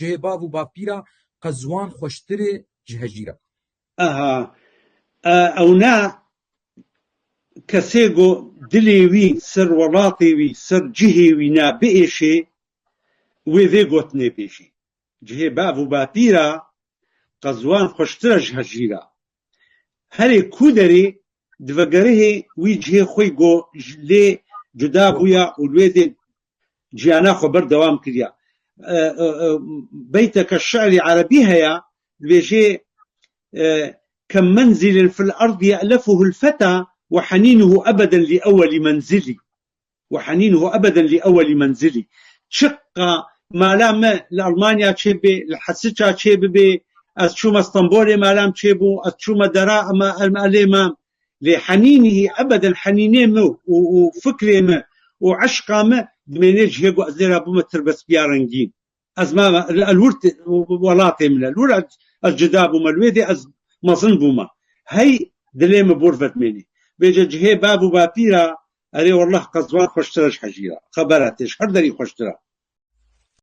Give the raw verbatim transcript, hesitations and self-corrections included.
Cihê bav û bapîra Qezwan xweştirê ji hejîra. Aha. E, ewna kesê go dilê wî ser welatê wî, ser cihê wî ne biêşê, wê vê gotinê bêjê. Cihê bav û bapîra Qezwan xweştir e ji hejîra. Herê ku derê divegerihê wî cihê xwe go lê cuda bûya û lê dê ciyana xwe berdewam kiriya. E, e, e, beyteke şi'rî erebî heye, dibêjê, e, "Kem menzilin fil erd ye'lefuhul feta ve heninuhu ebeden li ewweli menzili." "Ve heninuhu ebeden li ewweli menzili." Çiqa mala me li Almanya çêbê, li Hesiça çêbibê, ez çûme Stenbolê, malam çêbû, ez çûme dera, em, em, elê me. Lê henînî ebeden, henînê me û, û fikrê me û eşqa me dimênê cihê ku ez lê re bûme tirbespîya rengîn. Ez mame, li, li wir te-, welatê min e. Li wir ez, ez cida bûme, li wê dê ez mezin bûme. Hey dilê min bor vedimênê. Bêje cihê bav û bapîra, erê wallah Qezwan xweştir e ji hejîra. Xebera te ji her derî xweştir e.